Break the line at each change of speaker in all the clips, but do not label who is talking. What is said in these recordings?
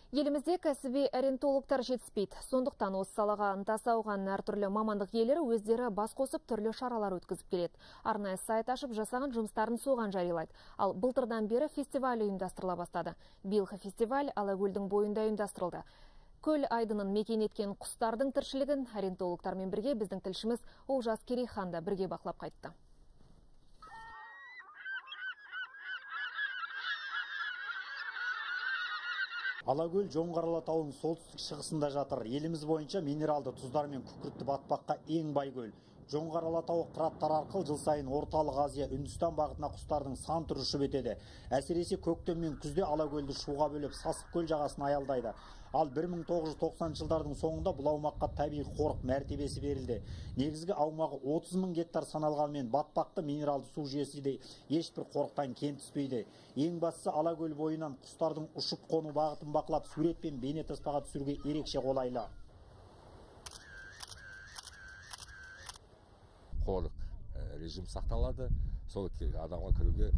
Елімізде кәсіби орнитологтар жетіспейді. Сондықтан осы салаға ынтасы ауған әртүрлі мамандық иелері өздері бас қосып түрлі шаралар өткізіп келеді. Арнайы сайт ашып жасаған жұмыстарын соған жариялайды. Ал былтырдан бері фестиваль ұйымдастырыла бастады. Биылғы фестиваль Алакөлдің бойында ұйымдастырылды. Көл айдынын мекен еткен құстардың тіршілігін орнитологтармен бірге біздің тілшіміз Олжас Керейхан да бірге бақылап қайтты.
Алакөл Жоңғар Алатауының солтүстік шығысында жатыр. Еліміз бойынша минералды тұздар мен күкіртті батпаққа ең бай көл. Жоңғар Алатауы қыраттары арқылы жыл сайын Орталық Азия, Үндістан бағытына құстардың сан түрі ұшып өтеді. Әсіресе көктем мен күзде Алакөлді шуға бөліп, Сасық көл жағасына аялдайды. Ал 1990 жылдардың соңында бұл аумаққа табиғи қорық мәртебесі берілді. Негізгі аумағы 30 мың гектар саналғанымен батпақты минералды су жүйесі де ешбір қорықтан кем түспейді. Ең бастысы Алакөл бойынан құстардың ұшып қону бағытын бақылап, сурет пен бейнетаспаға түсіруге ерекше қолайлы.
Қорық режим сақталады, сол адамға кіруге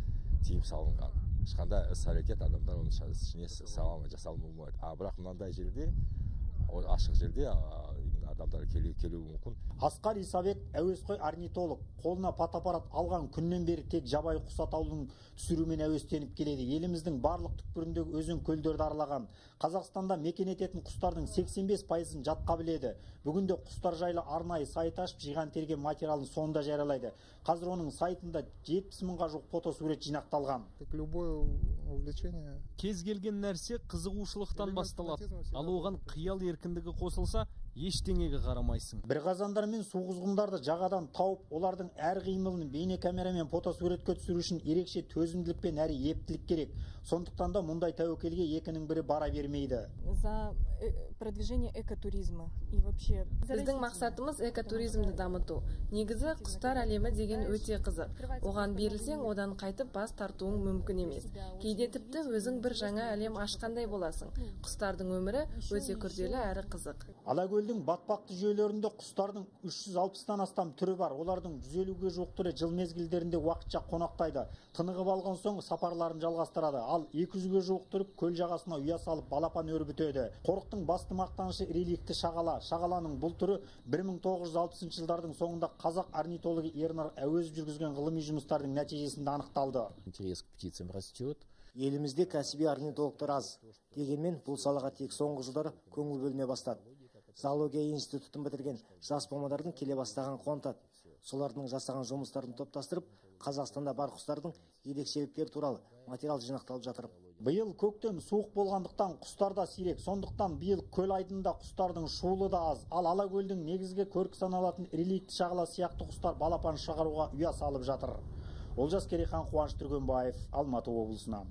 тыйым салынған. Ешқандай іс-әрекет адамдар оның ішіне жасалмауы мүмкін. А бірақ мынандай жерде, ашық жерде адамдар келуі мүмкін.
Асқар Исабек әуесқой орнитолог. Қолына фотоаппарат алған күннен бері тек жабайы құс атаулының түсірумен әуестеніп келеді. Еліміздің барлық түкпіріндегі өзен көлдерді аралаған. Қазақстанда мекен ететін құстардың 85%-ын жатқа біледі. Бүгінде құстар жайлы арнайы сайт ашып, жиған терген материалын сонда жариялайды. Қазір оның сайтында 70 мыңға жуық фотосурет жинақталған.
Как любое увлечение.
Кез келген нәрсе қызығушылықтан басталады. Ал оған қиял еркіндігі қосылса, ештеңеге қарамайсың.
Бірқазандар мен су құзғындарды жағадан тауып, олардың әр қимылын бейнекамерамен фотосуретке түсіру үшін ерекше төзімділік пен әрі ептілік керек. Сондықтан да мұндай тәуекелге екінің бірі бара бермейді.
За продвижение экотуризма и вообще.
Біздің мақсатымыз экотуризмді дамыту. Негізі құстар әлемі деген өте қызық. Оған берілсең, одан қайтып бас тартуың мүмкін емес. Кейде тіпті өзің бір жаңа әлем ашқандай боласың. Құстардың өмірі өте күрделі әрі қызық.
Алакөлдің батпақты жүйелерінде құстардың 360-тан астам түрі бар. Олардың 150-ге жуық түрі жыл мезгілдерінде уақытша қонақтайды. Тынығып алған соң сапарларын жалғастырады. Ал 200-ге жуық түрі көл жағасына ұя салып балапан өрбітеді. Қорықтың басты мақтанышы реликті шағала. Шағаланың бұл түрі 1960 жылдардың соңында қазақ орнитологы Ернар Әуезов жүргізген ғылыми жұмыстардың нәтижесінде анықталды.
Интерес к птицам растет.
Елімізде кәсіби орнитологтар аз. Дегенмен бұл салаға тек соңғы жылдары көңіл бөліне бастады. Зоология институтын бітірген жас мамандардың келе бастаған қуантады. Солардың жасаған жұмыстарын топтастырып, Қазақстанда бар құстардың ерекшеліктері туралы материал жинақталып жатыр.
Биыл көктем суық болғандықтан құстар да сирек. Сондықтан биыл көл айдынында құстардың шуылы да аз. Ал Алакөлдің негізгі көркі саналатын реликті шағала сияқты құстар балапан шығаруға ұя салып жатыр. Олжас Керейхан, Қуаныш Түргенбаев, Алматы облысынан.